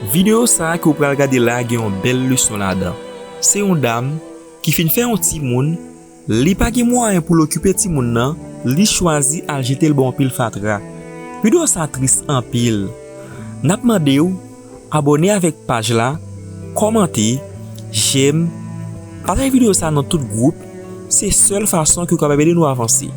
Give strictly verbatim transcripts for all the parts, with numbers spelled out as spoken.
Videyo sa a ke w pral gade la gen yon bèl leson ladan. Se yon dam ki fin fè yon timoun, li pa gen mwayen pou l okipe timoun nan, li chwazi al jete l bò yon pil fatra. Videyo sa a tris anpil. N ap mande w abòne avèk paj la, kòmante, jèm, pataje videyo sa a nan tout gwoup. Se sèl fason ke w kapab ede nou avanse.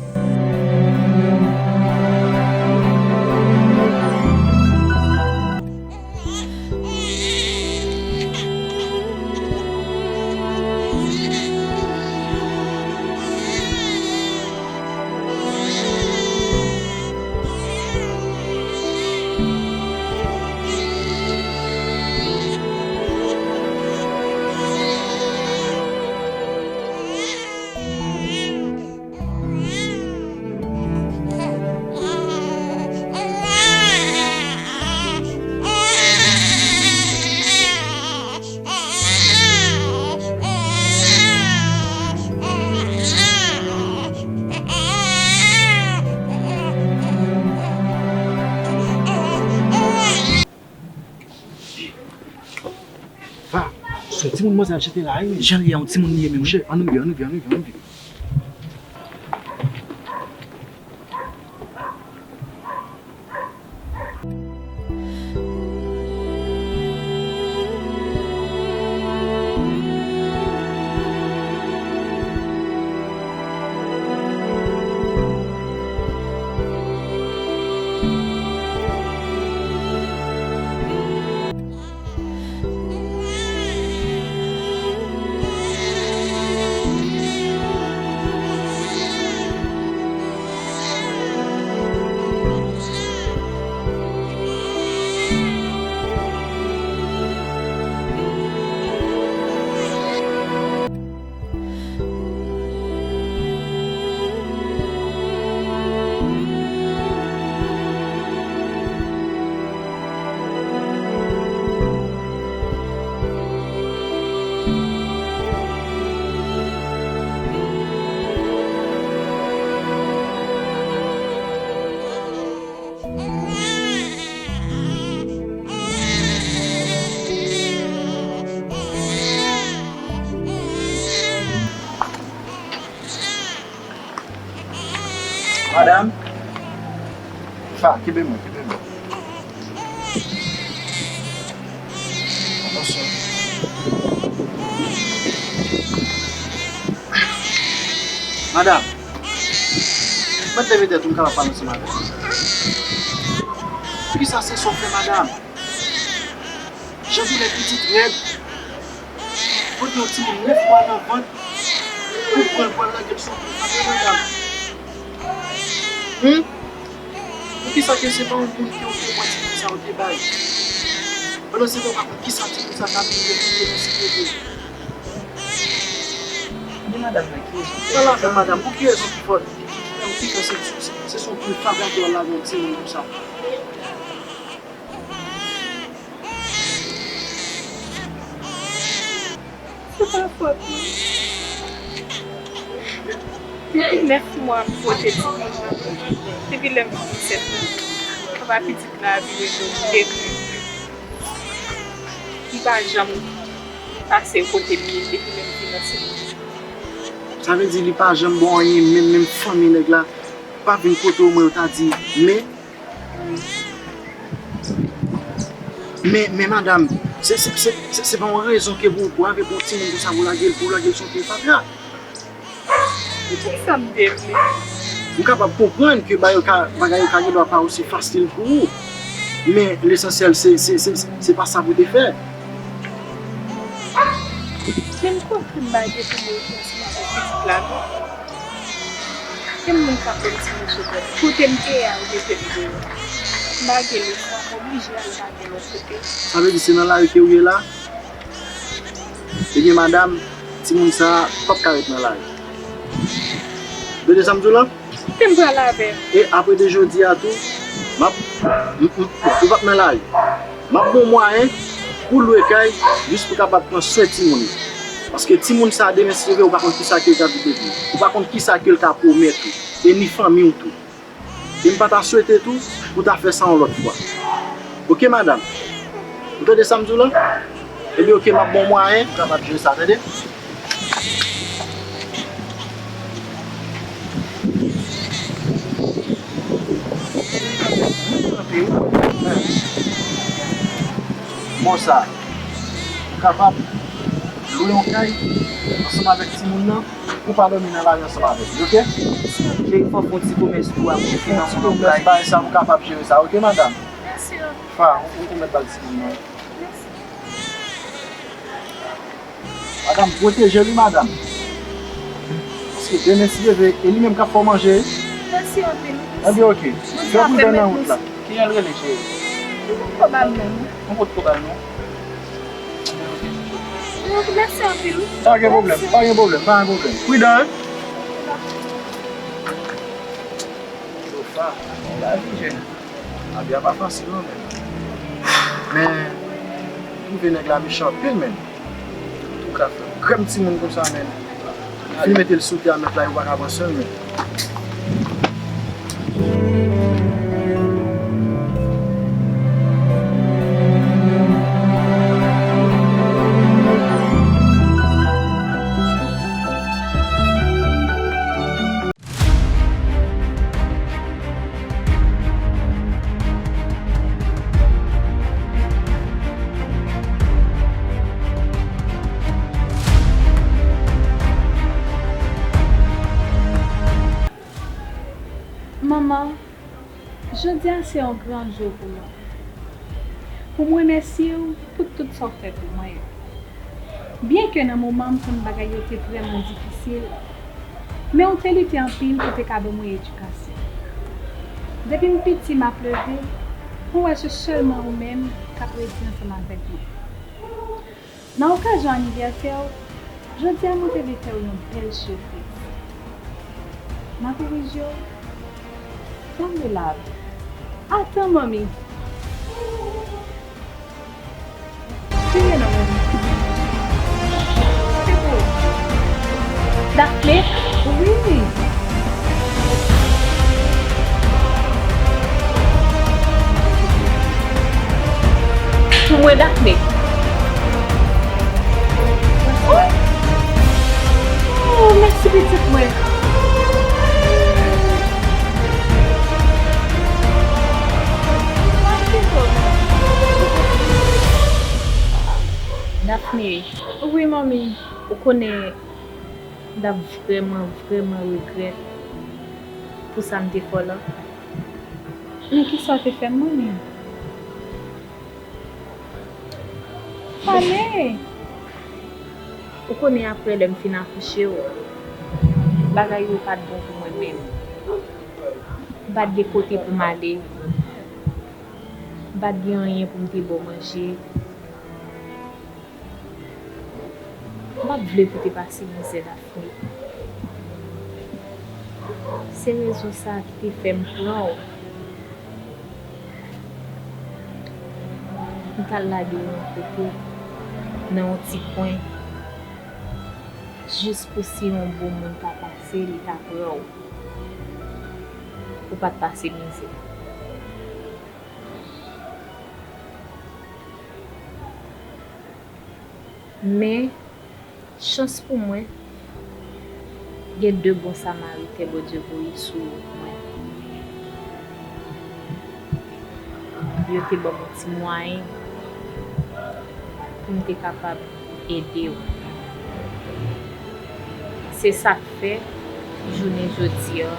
Va, se timoun manzè ap jete la, wi. Jan li a, yon timoun li ye menm, monchè. Ann rive, ann rive, ann rive, ann rive. Madanm? Fa, kenbe mwen, kenbe mwen. Atansyon. Madanm, mèt leve tèt ou, m kapab pale ansanm avè w. Poukisa se sa w fè, madanm? Jan doulè pitit rèd, pote yon timoun nèf mwa nan vant, ou pran l pou al lage l sou yon pye fatra, madanm. Hum? Poukisa ke se pa yon moun ke w te pran timoun sa ou te bay? Pandan se tan ou pa konn kisa timoun sa ka vin depi demen si Bondye. Men madanm nan ki rezon ki fè sa? Pale avè madanm, pou ki rezon ki fè, ki, ki, ki fè w te fè se, se, se, se sou pye fatra ke w al lage yon timoun konsa? Se pa fòt mwen. Depi nèf mwa m pote timoun nan. Depi lè m fin ansent nan. Papa pitit la vire do m de mwen. Li pa janm pase kote m ye depi lè m fin ansent. Sa vle di li pa janm ba w anyen, menm, menm fanmi nèg la pa vin kote w, mwen yo ta di, men Men, men madanm, se, se, se, se, se pa yon rezon ke pou, pou w rive pran yon timoun konsa pou w lage l, pou w lage l sou pye fatra. E poukisa m te vle? M kapab konprann ke bagay yo ka, bagay yo ka gen dwa pa osi fasil pou ou. Men lesansyèl, se, se, se, se pa sa pou w te fè. Men m konprann bagay pou mwen ansanm avèk pitit la, non. Gen moun k ap ban m ti moso bwè. Kote m te ye a, yo mete m deyò. M pa gen lechwa, m oblije al lage l yon kote. Sa vle di se nan lari ke w ye la? Ebyen, madanm, timoun sa a p ap ka ret nan lari. Tande sa m di w la? Kote m pral avè l? E apre de jodi a tou, m ap, m, m, ou p ap nan lari. M ap ba w mwayen pou w lwe kay jis pou w kapab pran swen timoun nan. Paske timoun sa a, demen si Dye vle, ou pa konn kisa ke l ka vin devni. Ou pa konn kisa ke l ka pwomèt ou, e ni fanmi w tou. E m pa ta swete tou pou w ta fè sa yon lòt fwa. Oke, madanm? Ou tande sa m di w la? Ebyen, oke, m ap ba w mwayen pou w kapab jere sa, tande? Bon, sa, ou kapab lwe yon kay ansanm avèk timoun nan, ou pa dòmi nan lari ansanm avèk li, oke? Cheri, fòk yon ti komès tou a pou fini nan moun an. Yon ti komès, bagay sa, ou kapab jere sa, oke, madanm? Mèsi anpil. Fa, ou, ou mèt ba l timoun nan. Mèsi. Madanm, pwoteje li, madanm. Paske demen, si Dye vle, e li menm k ap fè w manje. Mèsi anpil. Ebyen, oke. Fè pridan nan wout la. Kijan l rele, cheri? Mwen potko ba l non. Mwen potko ba l non. Mèsi anpil. Pa gen pwoblèm, pa gen pwoblèm, pa gen pwoblèm. Pridan, wi. Yo, Fa, lavi jèn. Lavi a pa fasil non, men. Men, m twouve nèg la mechan anpil, men. Antouka, frè m, krèm timoun konsa, men. Fin mete l sou tè a, mèt la, yo pa ka pran swen l, men. Manman, jodi a se yon gran jou pou mwen. Pou m remèsye w pou tout sa w fè pou mwen yo. Byenke nan moman m konn bagay yo te vrèman difisil, men w te lite anpil pou te ka ban mwen edikasyon. Depi m piti m ap leve, mwen wè se sèlman ou menm k ap rete ansanm avèk mwen. Nan okazyon anivèsè w, jodi a mwen te vle fè w yon bèl sipriz. M ap ouvri je w. Dam de lav. Atan, manmi. Kriye non, manmi. Se pou ou. Dafne? Wi. Pou mwen, Dafne. Oh, oh, mèsi pitit mwen. Dafne. Wi, manmi. Ou konnen, m t ap vrèman, vrèman regrèt pou sa m te fè w lan. Men kisa w te fè m, manmi? Pale! Ou konnen apre lè m fin akouche w, bagay yo pa t bon pou mwen menm. M pa t gen kote pou m ale. M pa t gen anyen pou m te ba w manje. M pa t vle pou w te pase mizè, Dafne. Se rezon sa a ki te fè m pran w. M t al lage w yon kote, nan yon ti kwen, jis pou si yon bon moun ta pase, li ta pran w. Ou pa t pase mizè. Men, chans pou mwen, gen de bon Samariten Bondye voye sou wout mwen. Yo te ban m yon ti mwayen pou m te kapab ede w. Se sa k fè, jounen jodi a,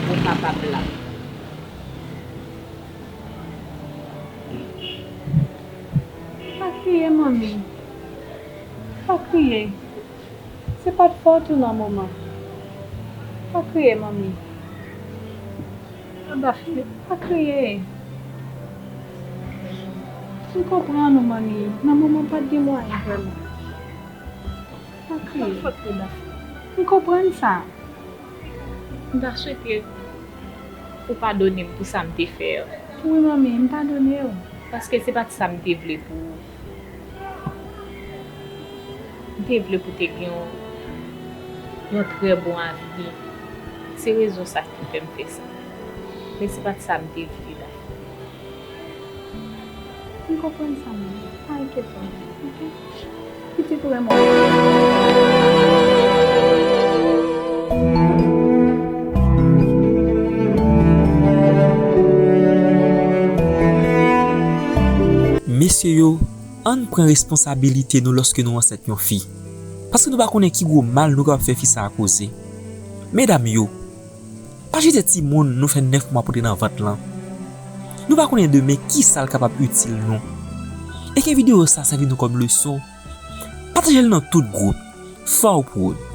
ou kapab la. Pa kriye, manmi. Pa kriye. Se pa t fòt ou nan moman. Pa kriye, manmi. Dafne, pa kriye. M konprann ou, manmi. Nan moman, pa t gen mwayen vrèman. Pa kriye. Pa fòt ou, Dafne. M konprann sa. M ta swete ou padone m pou sa m te fè a. Wi, manmi, m padone w. Paske se pa t sa m te vle pou ou. M te vle pou w te gen yon, yon trè bon avni. Se rezon sa ki fè m fè sa. Men se pa t sa m te vle, Dafne. M konprann sa, men pa enkyete w, oke? Pitit ou renmen w. Mesye yo, ann pran responsabilite nou lòske nou ansent yon fi. Paske nou pa konnen ki gwo mal nou kapab fè fi sa a koze. Medam yo, pa jete timoun nou fè nèf mwa pote nan vant lan. Nou pa konnen demen kisa l kapab itil nou. E ke videyo sa sèvi nou kòm leson, pataje l nan tout gwoup. Faw Prod.